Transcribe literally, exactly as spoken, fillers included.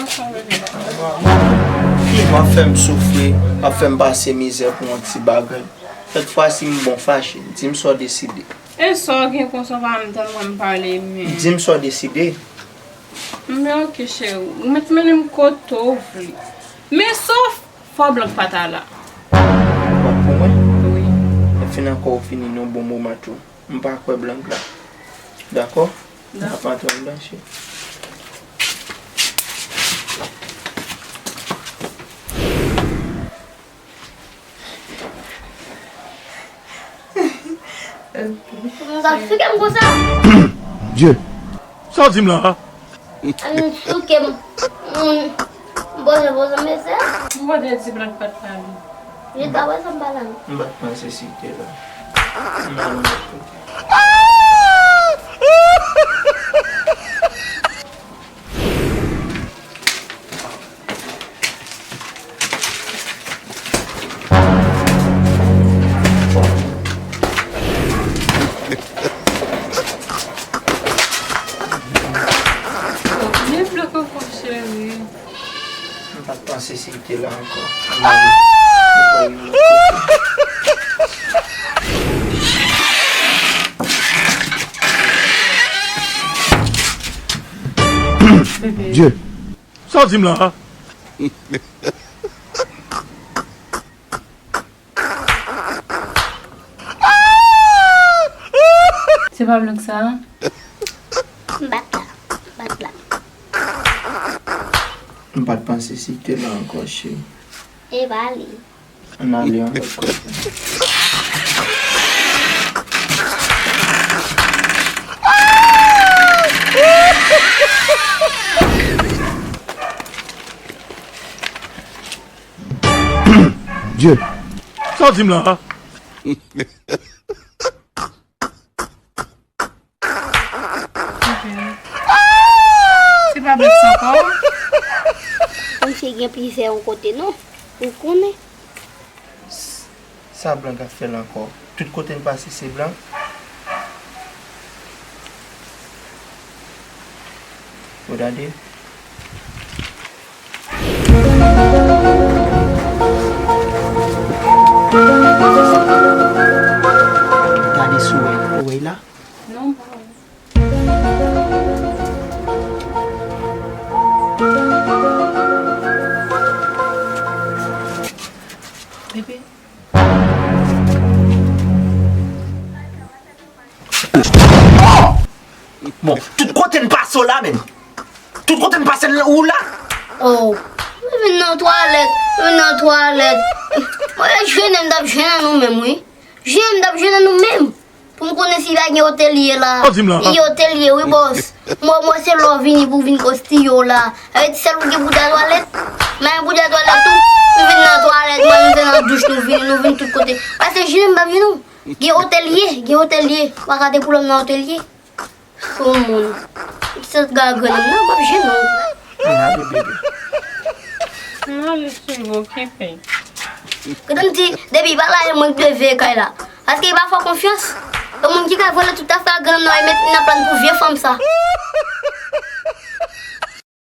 Ou ap fè m soufri, w ap fè m pase mizè pou yon ti bagay. Sèt fwa si m bon fache, di m sa w deside. E sa w gen konsa w pa menm tann mwen m pale, men. Di m sa w deside. Men oke, cheri, ou mèt mennen m kote w vle. Men sòf, fò Blank pa ta la. W ap pou mwen? Wi. Lè fin ankò ou fini nan yon bon moman tou. M pa kwè Blank la. Dakò? Dakò. N ap antre anndan, cheri. Ou t ap fike m konsa? Dye. Sa w di m la a? Ann souke m. Poze, poze, mesye. M pa te di Blank pa t la, non. Li ka wè sa m pa la, non. M pa t panse si te la. M al yon lòt kote. Li bloke ankò, cheri. M pa t panse si l te la ankò. M ale. Bebe. Dye. Sa w di m la a? Se pa Blank sa a? M pa t la. M pa t la. M pa t panse si te la ankò, cheri. E pa li. Ann ale yon lòt kote. Dye. Sa w di m la a? Se pa Blank sa ankò? Misye gen plizyè yon kote, non? Ou konnen? Sa Blank ap fè la ankò? Tout kote n pase, se Blank. Ou tande? Gade sou wè, ou wè la? Non, m pa wè. Bebe. Bon, tout kote n pase w la menm. Tout kote n pase n ou la. Oh, mwen vin nan twalèt, mwen vin nan twalèt. Mwen jennen m t ap jennen nou menm, wi. Jennen m t ap jennen nou menm. Pou m konnen si pa gen otelye la. Sa w di m la? Li otelye, wi, bòs. Mwen, mwen se lè w vini pou w vin kostiye w la. Sa vle di sèl ou gen pou w al twalèt? Mwen gen pou w al twalèt tou? Nou vin nan twalèt, mwen, nou vin nan douch, nou vin, nou vin tout kote. Paske jennen m p ap jennen w. Gen otelye, gen otelye. W a gade pwoblèm nan otelye. Sou moun. Ti sèt gagre nan m nan, m ap jennen w. Ann ale, bebe. Ann ale, cheri, okipe. Gade m di, depi pa la, e mwen ki dwe veye kay la. Paske li pa fè w konfyans. Yon moun ki ka vòlè tout afè a grann nan, e met nan plan pou vye fanm sa.